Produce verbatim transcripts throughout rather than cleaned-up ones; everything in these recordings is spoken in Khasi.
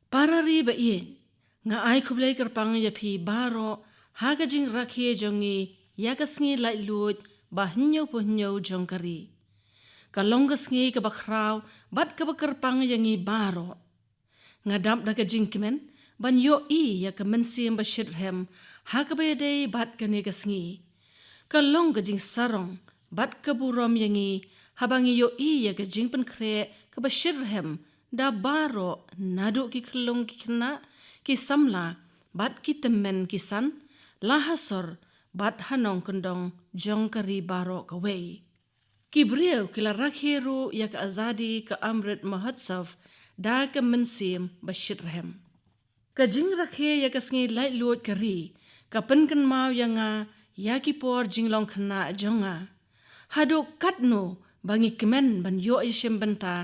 Para ri ba ïeit, nga ai khublei kyrpang ïa phi baroh ha ka jingrakhe jong ngi ïa ka sngi laitluid ba hynñiewphew hynñiew jong ka ri. Ka long ka sngi kaba khraw bad kaba kyrpang ïa ngi baroh. Nga dap da ka jingkmen ban ïohi ïa ka mynsiem ba shitrhem ha kaba ïadei bad kane ka sngi. Ka long ka jingsarong bad ka burom ïa ngi haba ngi ïohi ïa ka jingpynkhreh kaba shitrhem da baroh, naduh ki khyllung ki khynnah, ki samla bad ki tymmen ki san, la ha sor bad ha nongkyndong jong ka ri baroh kawei. Ki briew ki la rakhe ruh ïa ka Azadi ka Amrit Mahotsav da ka mynsiem ba shitrhem. Ka jingrakhe ïa ka sngi laitluid ka ri ka pynkynmaw ïa nga ïa ki por jinglong khynnah jong nga. Haduh katno ba ngi kmen ban ïoh ïashim bynta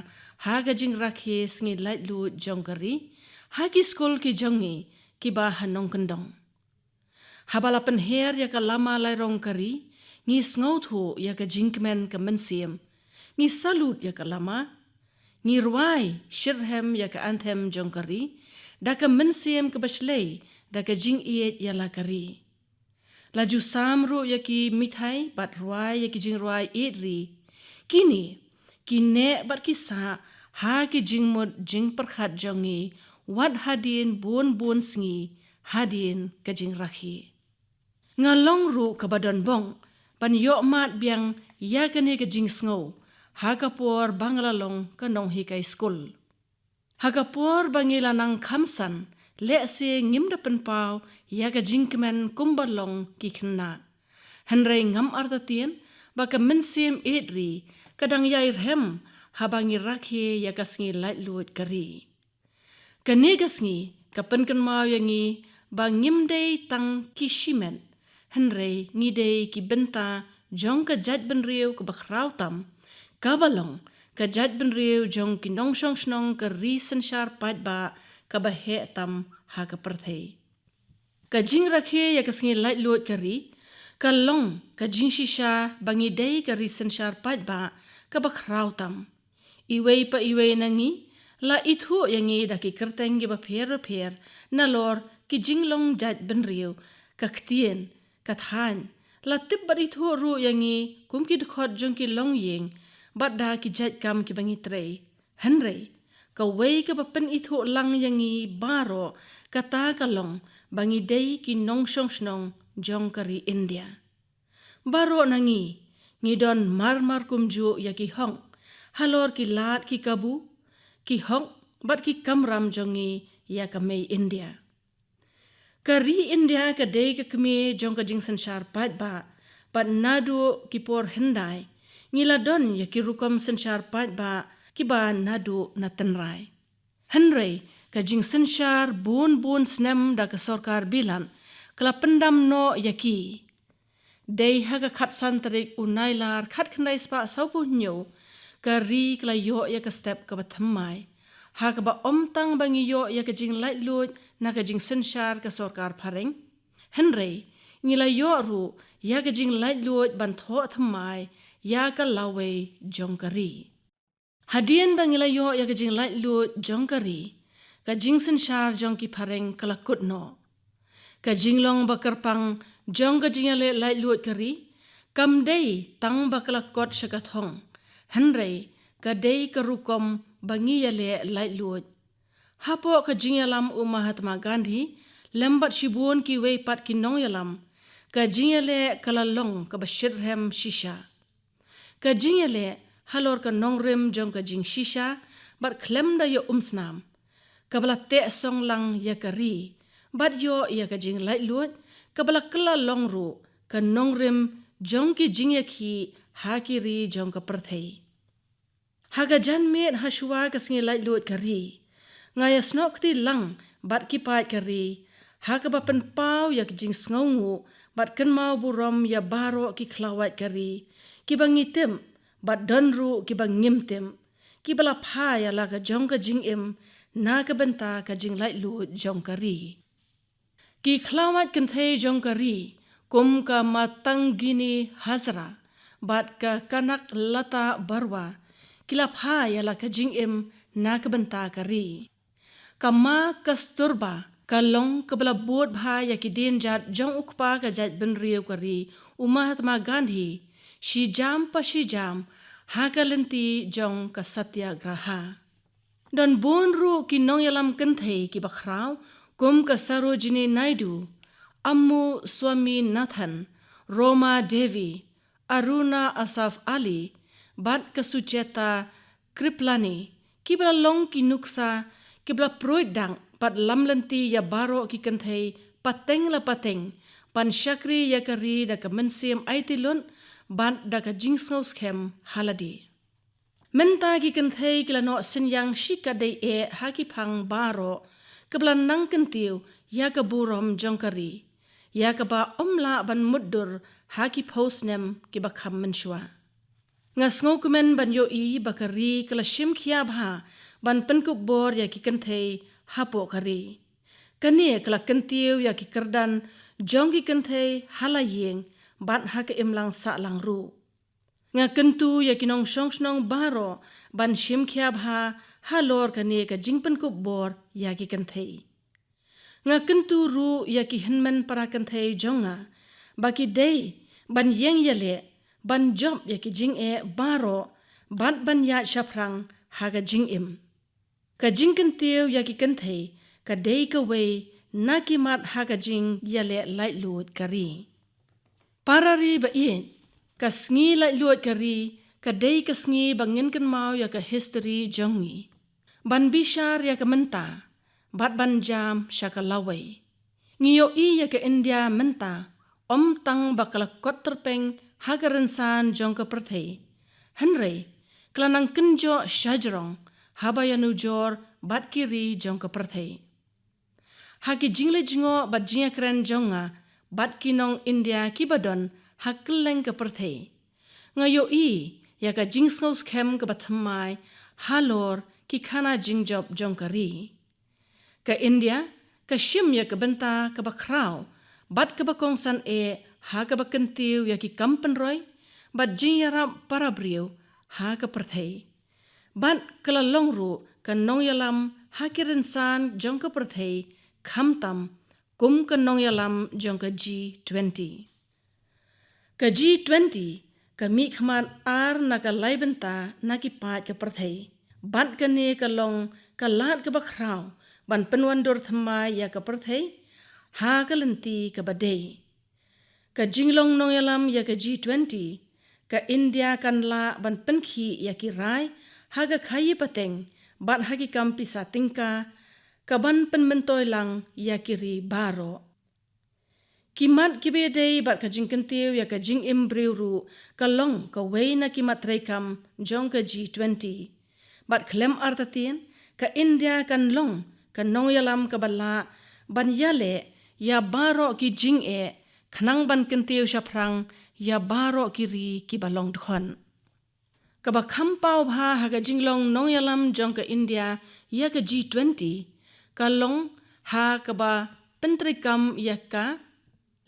ha ka jingrakhe sngi laitluid jong ka ri ha ki skul ki jong ngi kiba ha nongkyndong. Haba la pynher ïa ka lama lairong ka ri, ngi sngewthuh ïa ka jingkmen ka mynsiem. Ngi salut ïa ka lama. Ngi rwai shitrhem ïa ka anthem jong ka ri da ka mynsiem kaba shlei, da ka jingïeit ïa la ka ri. La ju sam ruh ïa ki mithai bad rwai ïa ki jingrwai ïeit ri. Kine ki neh bad ki sah ha ki jingmut jingpyrkhat jong ngi wat hadien bun bun sngi hadien ka jingrakhe. Nga long ruh kaba donbok ban ïohmad biang ïa kane ka jingsngew ha ka por ba nga la long ka nonghikai skul. Ha ka por ba ngi la nang kham san, lehse ngim da pynpaw ïa ka jingkmen kumba long ki khynnah. Hynrei ngam artatien ba ka mynsiem ïeit ri ka dang ïai rhem haba ngi rakhe ïa ka sngi laitluid ka ri. Kane ka sngi ka pynkynmaw ïa ngi ba ngim dei tang ki shimet, hynrei ngi dei ki bynta jong ka jaitbynriew kaba khraw tam, kaba long ka jaitbynriew jong ki nongshong shnong ka ri synshar paidbah kaba heh tam ha ka pyrthei. Ka jingrakhe ïa ka sngi laitluid ka ri ka long ka jingshisha ba ngi dei ka ri synshar paidbah kaba khraw tam. Iwei pa iwei na ngi la ithuh ïa ngi da ki kyrteng kiba pher bapher, nalor ki jinglong jaitbynriew, ka ktien, ka thaiñ. La tip bad ithuh ruh ïa ngi kum ki dkhot jong ki longïing bad da ki jaitkam kiba ngi trei. Hynrei kawei kaba pynithuh lang ïa ngi baroh, kata ka long ba ngi dei ki nongshong shnong jong ka ri India. Baroh na ngi ngi don marmar kumjuh ïa ki hok halor ki lad ki kabu, ki hok bad ki kamram jong ngi ïa ka mei India. Ka ri India ka dei ka kmie jong ka jingsynshar paidbah, bad naduh ki por hyndai ngi la don ïa ki rukom synshar paidbah kiba naduh na tynrai. Hynrei ka jingsynshar bun bun snem da ka sorkar bilat ka la pyndam noh ïa ki. Dei ha ka khatsan tarik u Nailar khatkhyndai spah sawphew hynñiew ka ri ka la ïoh ïa ka step kaba thymmai, ha kaba ym tang ba ngi ïoh ïa ka jinglaitluid na ka jingsynshar ka sorkar phareng, hynrei ngi la ïoh ruh ïa ka jinglaitluid ban thoh thymmai ïa ka lawei jong ka ri. Hadien ba ngi la ïoh ïa ka jinglaitluid jong ka ri, ka jingsynshar jong ki phareng ka la kut noh. Ka jinglong ba kyrpang jong ka jingïaleh laitluid ka ri kam dei tang ba ka la kot sha ka thong, hynrei ka dei ka rukom ba ngi ïaleh laitluid. Hapoh ka jingïalam u Mahatma Gandhi lem bad shibun kiwei pat ki nongïalam, ka jingïaleh ka la long kaba shitrhem shisha. Ka jingïaleh halor ka nongrim jong ka jingshisha bad khlem da ïoh umsnam, kaba la teh song lang ïa ka ri, bad ïoh ïa ka jinglaitluid, kaba la kylla long ruh ka nongrim jong ki jingïakhih ha ki ri jong ka pyrthei. Ha ka janmiet hashwa ka sngi laitluid ka ri, nga ïasnoh kti lang bad ki paid ka ri ha kaba pynpaw ïa ka jingsngewnguh bad kynmaw burom ïa baroh ki khlawait ka ri, kiba ngi tip bad don ruh kiba ngim tip, kiba la phai ïa la ka jong ka jingim na ka bynta ka jinglaitluid jong ka ri. Ki khlawait kynthei jong ka ri kum ka Matangini Hazra bad ka Kanaklata Barua ki la phai ïa la ka jingim na ka bynta ka ri. Ka Ma Kasturba ka long kaba la bud bha ïa ki dienjat jong u kpa ka jaitbynriew ka ri, u Mahatma Gandhi, shi jam pa shi jam, ha ka lynti jong ka satyagraha. Don bun ruh ki nongïalam kynthei kiba khraw, kum ka Sarojini Naidu, Ammu Swaminathan, Roma Devi, Aruna Asaf Ali, bad ka Sucheta Kripalani, kiba la long ki nuksa, kiba la pruid dang bad lam lynti ïa baroh ki kynthei pateng la pateng, ban shakri ïa ka ri da ka mynsiem aiti lut, bad da ka jingsngewskhem ha lade. Mynta ki kynthei ki la noh synñiang shikatdei eh ha ki phang baroh, kaba la nang kyntiew ïa ka burom jong ka ri, ïa kaba ym lah ban mutdur ha ki phew snem kiba kham mynshuwa. Nga sngewkmen ban ïohi ba ka ri ka la shim khia bha ban pynkup bor ïa ki kynthei hapoh ka ri. Kane ka la kyntiew ïa ki kyrdan jong ki kynthei ha la ïing bad ha ka imlang sahlang ruh. Nga kyntu ïa ki nongshong shnong baroh ban shim khia bha halor kane ka jingpynkup bor ïa ki kynthei. Nga kyntu ruh ïa ki hynmen para kynthei jong nga ba ki dei ban ïeng ïaleh, ban jop ïa ki jingeh baroh, bad ban ïaid shaphrang ha ka jingim. Ka jingkyntiew ïa ki kynthei ka dei kawei na ki mat ha ka jingïaleh laitluid ka ri. Para ri ba ïeit, ka sngi laitluid ka ri ka dei ka sngi ba ngin kynmaw ïa ka history jong ngi, ban bishar ïa ka mynta, bad ban jam sha ka lawei. Ngi ïohi ïa ka India mynta ym tang ba ka la kot tyrpeng ha ka rynsan jong ka pyrthei, hynrei ka la nang kynjoh shajrong haba ïanujor bad ki ri jong ka pyrthei. Ha ki jingleit jngoh bad jingïakren jong nga bad ki nong India kiba don ha kylleng ka pyrthei, nga ïohi ïa ka jingsngewskhem kaba thymmai halor ki khana jingjop jong ka ri. Ka India ka shim ïa ka bynta kaba khraw bad kaba kongsan eh ha kaba kyntiew ïa ki kam pynroi bad jingïarap para briew ha ka pyrthei. Bad ka la long ruh ka nongïalam ha ki rynsan jong ka pyrthei, khamtam kum ka nongïalam jong ka G twenty. Ka G twenty ka mihkhmat ar na ka lai bynta na ki paid ka pyrthei, bad kane ka long ka lad kaba khraw ban pynwandur thymmai ïa ka pyrthei ha ka lynti kaba dei. Ka jinglong nongïalam ïa ka G twenty, ka India kan lah ban pynkhih ïa ki rai ha ka khaïi pateng bad ha ki kam pisa tyngka, kaban pynmyntoi lang ïa ki ri baroh. Ki mat kiba ïadei bad ka jingkyntiew ïa ka jingim briew ruh ka long kawei na ki mat treikam jong ka G twenty. Bad khlem artatien, ka India kan long ka nongïalam kaba lah ban ïaleh ïa baroh ki jingeh, khnang ban kyntiew shaphrang ïa baroh ki ri kiba long dkhot. Kaba kham paw bha ha ka jinglong nongïalam jong ka India ïa ka G twenty ka long ha kaba pyntreikam ïa ka,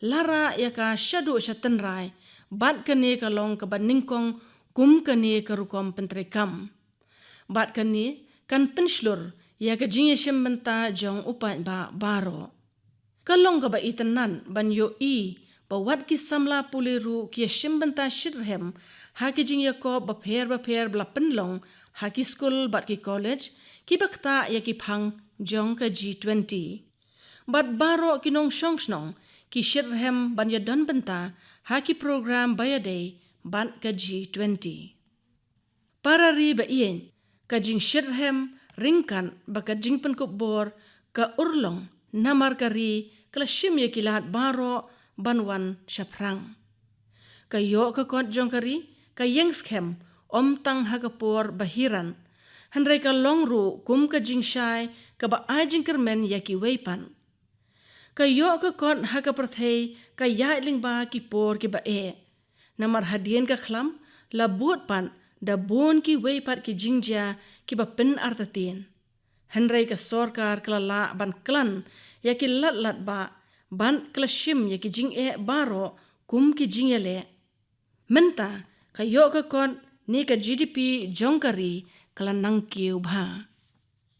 la rah ïa ka shaduh sha tynrai, bad kane ka long kaba nyngkong kum kane ka rukom pyntreikam. Bad kane kan pynshlur ïa ka jingïashim bynta jong u paidbah baroh. Ka long kaba itynnad ban ïohi ba wat ki samla pule ruh ki ïashim bynta shitrhem ha ki jingïakop bapher bapher ba la pynlong ha ki skul bad ki college kiba ktah ïa ki phang jong ka G twenty. Bad baroh ki nongshong shnong ki shitrhem ban ïadon bynta ha ki program ba ïadei bad ka G twenty. Para ri ba ïeit, ka jingshitrhem ryngkat bad ka jingpynkup bor ka urlong, namar ka ri ka la shim ïa ki lad baroh ban wan shaphrang. Ka ïoh ka kot jong ka ri ka ïeng skhem ym tang ha ka por ba hi ran, hynrei ka long ruh kum ka jingshai kaba ai jingkyrmen ïa kiwei pat. Ka ïoh ka kot ha ka pyrthei ka ïaid lyngba ki por kiba eh. Namar hadien ka khlam la bud pat da bun kiwei pat ki jingjia kiba pynartatien. Hynrei ka sorkar ka la lah ban klan ïa ki lad lad bah, bad ka la shim ïa ki jingeh baroh kum ki jingïaleh. Mynta ka ïoh ka kot ne ka G D P jong ka ri ka la nang kiew bha.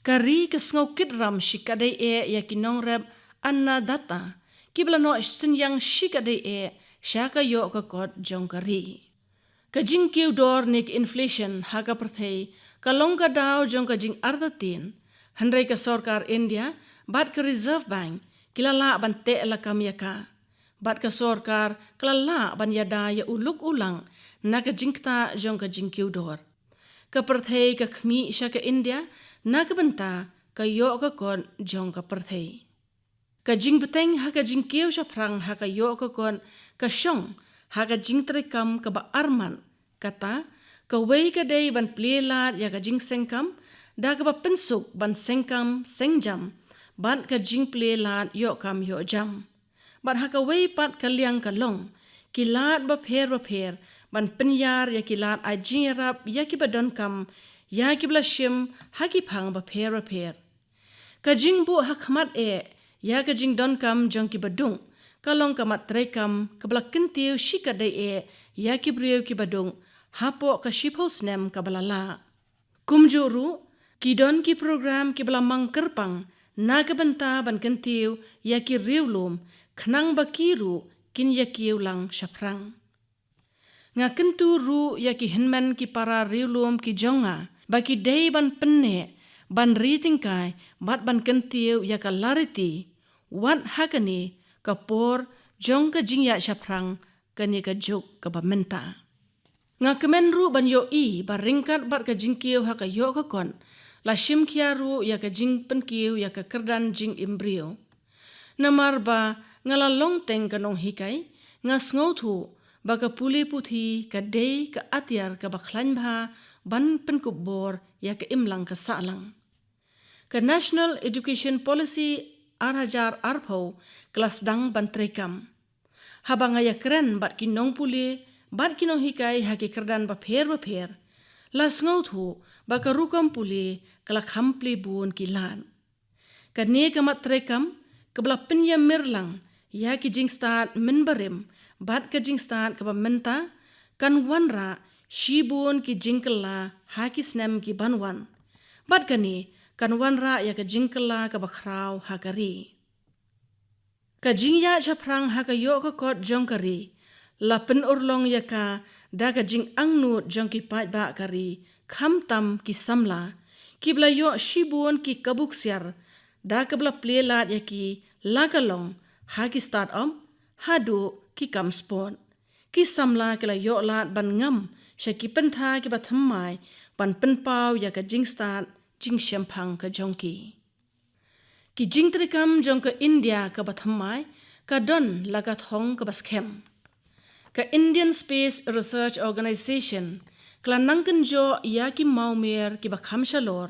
Ka ri ka sngew kit ram shikatdei eh ïa ki nongrep Annadatta, kiba la noh synñiang shikatdei eh sha ka ïoh ka kot jong ka ri. Ka jingkiew dor ne ka inflation ha ka pyrthei ka long ka daw jong ka jingartatien, hynrei ka sorkar India bad ka Reserve Bank ki la lah ban teh lakam ïa ka. Bad ka sorkar ka la lah ban ïada ïa u luk u lang na ka jingktah jong ka jingkiew dor. Ka pyrthei ka khmih sha ka India na ka bynta ka ïoh ka kot jong ka pyrthei. Ka jingbteng ha ka jingkiew shaphrang ha ka ïoh ka kot ka shong ha ka jingtreikam kaba armat, kata kawei ka dei ban plie lad ïa ka jingsengkam da kaba pynsuk ban sengkam sengjam bad ka jingplie lad ïoh kam ïoh jam. Bad ha kawei pat ka liang ka long ki lad bapher bapher ban pynïar ïa ki lad ai jingïarap ïa kiba donkam, ïa kiba la shim ha ki phang bapher bapher. Ka jingbuh ha khmat eh ïa ka jingdonkam jong kiba dung ka long ka mat treikam kaba la kyntiew shikatdei eh ïa ki briew kiba dung hapoh ka shiphew snem kaba la lah. Kumjuh ruh, ki don ki program kiba la mang kyrpang na ka bynta ban kyntiew ïa ki riewlum khnang ba ki ruh kin ïakiew lang shaphrang. Nga kyntu ruh ïa ki hynmen ki para riewlum ki jong nga ba ki dei ban pynneh, ban ri tyngkai bad ban kyntiew ïa ka lariti, wat ha kane ka por jong ka jingïaid shaphrang, kane ka juk kaba mynta. Nga kmen ruh ban ïohi ba ryngkat bad ka jingkiew ha ka ïoh ka kot, la shim khia ruh ïa ka jingpynkiew ïa ka kyrdan jingim briew. Namar ba nga la long teng ka nonghikai, nga sngewthuh ba ka pule puthi ka dei ka atiar kaba khlaiñ bha ban pynkup bor ïa ka imlang ka sahlang. Ka National Education Policy ar hajar arphew ka la sdang ban treikam. Haba nga ïakren bad ki nongpule bad ki nonghikai ha ki kyrdan bapher bapher, la sngewthuh ba ka rukom pule ka la kham plie bun ki lad. Kane ka mat treikam kaba la pynïamir lang ïa ki jingstad mynbarim bad ka jingstad kaba mynta kan wanrah shibun ki jingkylla ha ki snem ki ban wan. Bad kane kan wanrah ïa ka jingkylla kaba khraw ha ka ri. Ka jingïaid shaphrang ha ka ïoh ka kot jong ka ri la pynurlong ïa ka da ka jingangnud jong ki paidbah ka ri, khamtam ki samla, kiba la ïoh shibun ki kabu ksiar da kaba la plie lad ïa ki, la ka long ha ki start-up haduh ki kam sport. Ki samla ki la ïoh lad ban ngam sha ki pynthor kiba thymmai ban pynpaw ïa ka jingstad jingshemphang ka jong ki. Ki jingtreikam jong ka India kaba thymmai ka don la ka thong kaba skhem. Ka Indian Space Research Organisation ka la nang kynjoh ïa ki mawmer kiba kham shalor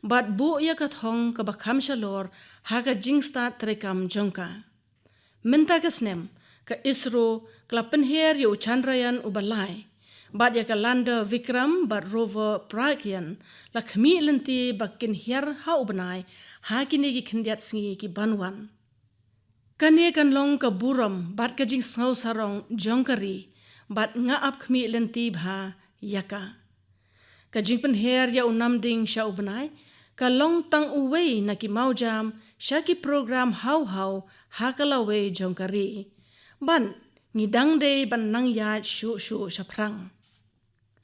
bad buh ïa ka thong kaba kham shalor ha ka jingstad treikam jong ka. Mynta ka snem, ka ISRO ka la pynhiar ïa u Chandrayaan uba lai bad ïa ka lander Vikram bad rover Pragyan la khmih lynti ba kin hiar ha u bnai ha kine ki khyndiat sngi ki ban wan. Kane kan long ka burom bad ka jingsngew sarong jong ka ri bad nga ap khmih lynti bha ïa ka. Ka jingpynhiar ïa u namding sha u bnai ka long tang uwei na ki mawjam sha ki program haw haw ha ka lawei jong ka ri. Bad ngi dang dei ban nang ïaid shuh shuh shaphrang.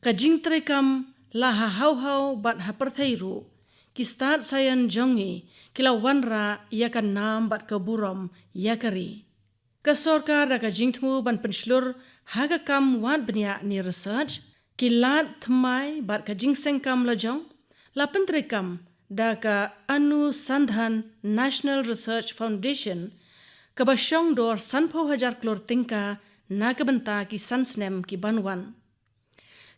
Ka jingtreikam la ha haw haw bad ha pyrthei ruh, ki stad saian jong ngi ki la wanrah ïa ka nam bad ka burom ïa ka ri. Ka sorkar da ka jingthmu ban pynshlur ha ka kam wad bniah ne research, ki lad thymmai bad ka jingsengkam lajong la pyntreikam da ka Anusandhan National Research Foundation kaba shong dor sanphew hajar klur tyngka na ka bynta ki san snem ki ban wan.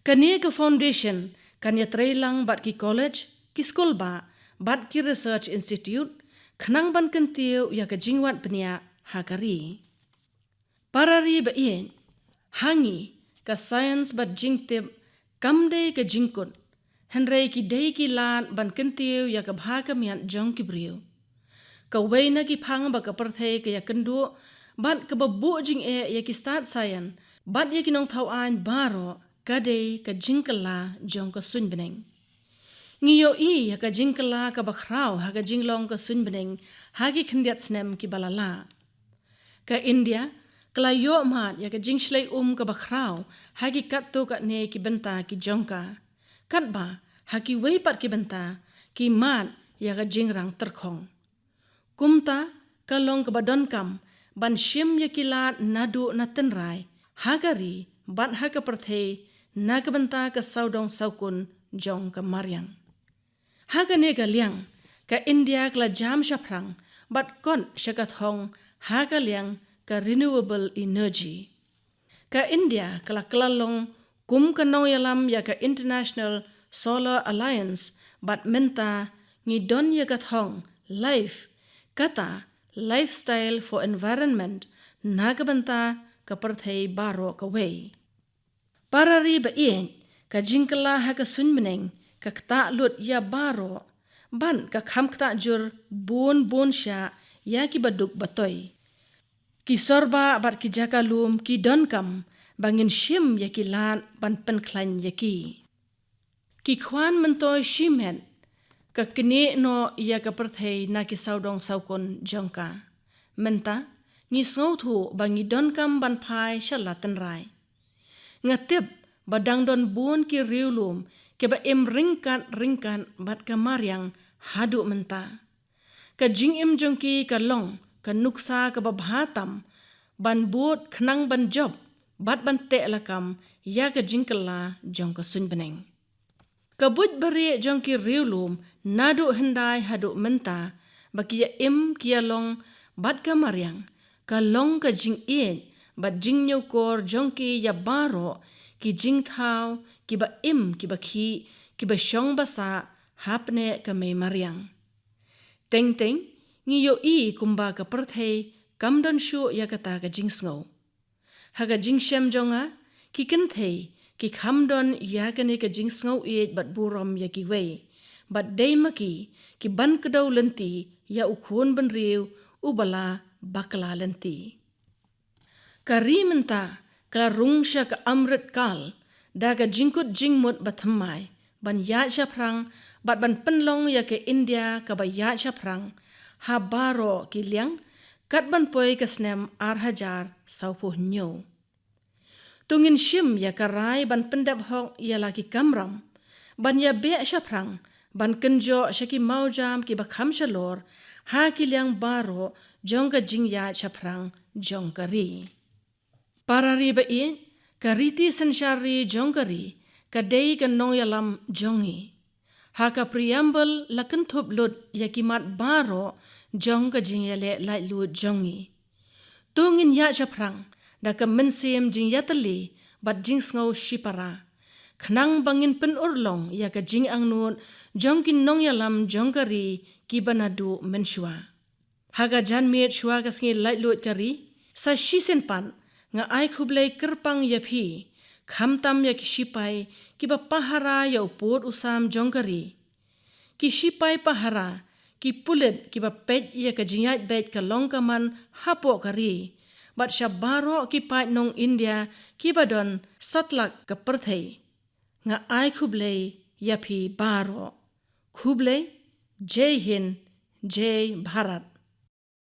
Kane ka foundation kan ïatreilang bad ki college, ki skulbah bad ki research institute khnang ban kyntiew ïa ka jingwad bniah ha ka ri. Para ri ba ïeit, ha ngi ka science bad jingtip kam dei ka jingkut, hynrei ki dei ki lad ban kyntiew ïa ka bha ka miat jong ki briew. Kawei na ki phang ba ka pyrthei ka ïakynduh bad kaba buh jingeh ïa ki stad saian bad ïa ki nongthaw aiñ baroh ka dei ka jingkylla jong ka suiñ bneng. Ngi ïohi ïa ka jingkylla kaba khraw ha ka jinglong ka suiñbneng ha ki khyndiat snem kiba la lah. Ka India ka la ïoh mad ïa ka jingshlei um kaba khraw ha ki katto katne ki bynta ki jong ka. Katba ha kiwei pat ki bynta ki mad ïa ka jingrang tyrkhong. Kumta ka long kaba donkam ban shim ïa ki lad naduh na tynrai ha ka ri bad ha ka pyrthei na ka bynta ka sawdong sawkun jong ka mariang. Ha kane ka liang ka India ka la jam shaphrang bad kot sha ka thong ha ka liang ka renewable energy. Ka India ka la kylla long kum ka nongïalam ïa ka International Solar Alliance bad mynta ngi don ïa ka thong LIFE, kata Lifestyle for Environment, na ka bynta ka pyrthei baroh kawei. Para ri ba ïeit, ka jingkylla ha ka suiñbneng ka ktah lut ïa baroh bad ka kham ktah jur bun bun shah ïa kiba duk ba toi. Ki sorbah bad ki jaka lum ki donkam ba ngin shim ïa ki lad ban pynkhlaiñ ïa ki. Ki khwan myntoi shimet ka knieh noh ïa ka pyrthei na ki sawdong sawkun jong ka. Mynta ngi sngewthuh ba ngi donkam ban phai sha la tynrai. Nga tip ba dang don bun ki riewlum kiba im ryngkat ryngkat bad ka mariang haduh mynta. Ka jingim jong ki ka long ka nuksa kaba bha tam ban bud khnang ban jop bad ban teh lakam ïa ka jingkylla jong ka suiñbneng. Ka buit barieh jong ki riewlum naduh hyndai haduh mynta ba ki ïa im ki ïa long bad ka mariang ka long ka jingïeit bad jingñiewkor jong ki ïa baroh ki jingthaw kiba im kiba khih kiba shong ba sah hapdeng ka mei mariang. Teng teng ngi ïohi kumba ka pyrthei kam don shuh ïa kata ka jingsngew. Ha ka jingshem jong nga ki kynthei ki kham don ïa kane ka jingsngew ïeit bad burom ïa kiwei bad dei ma ki ki ban kdew lynti ïa u khun bynriew uba la bakla lynti. Ka ri mynta ka la rung sha ka amrit kal da ka jingkut jingmut ba thymmai ban ïaid shaphrang bad ban pynlong ïa ka India kaba ïaid shaphrang ha baroh ki liang kat ban poi ka snem ar hajar sawphew hynñiew. To ngin shim ïa ka rai ban pyndep hok ïa la ki kamram ban ïa beh shaphrang ban kynjoh sha ki mawjam kiba kham shalor ha ki liang baroh jong ka jingïaid shaphrang jong ka ri. Para ri ba ïeit, ka riti synshar ri jong ka ri ka dei ka nongïalam jong ngi. Ha ka preamble la kynthup lut ïa ki mat baroh jong ka jingïaleh laitluid jong ngi. To ngin ïaid shaphrang da ka mynsiem jingïatylli bad jingsngew shipara khnang ba ngin pynurlong ïa ka jingangnud jong ki nongïalam jong ka ri kiba naduh mynshuwa. Ha ka janmiet shuwa ka sngi laitluid ka ri, sa shisien pat nga ai khublei kyrpang ïa phi, khamtam ïa ki shipai kiba pahara ïa u pud u sam jong ka ri. Ki shipai pahara, ki pulit kiba peit ïa ka jingïaid beit ka long ka man hapoh ka ri bad sha baroh ki paid nong India kiba don satlak ka pyrthei. Nga ai khublei ïa phi baroh. Khublei, Jai Hind, Jai Bharat.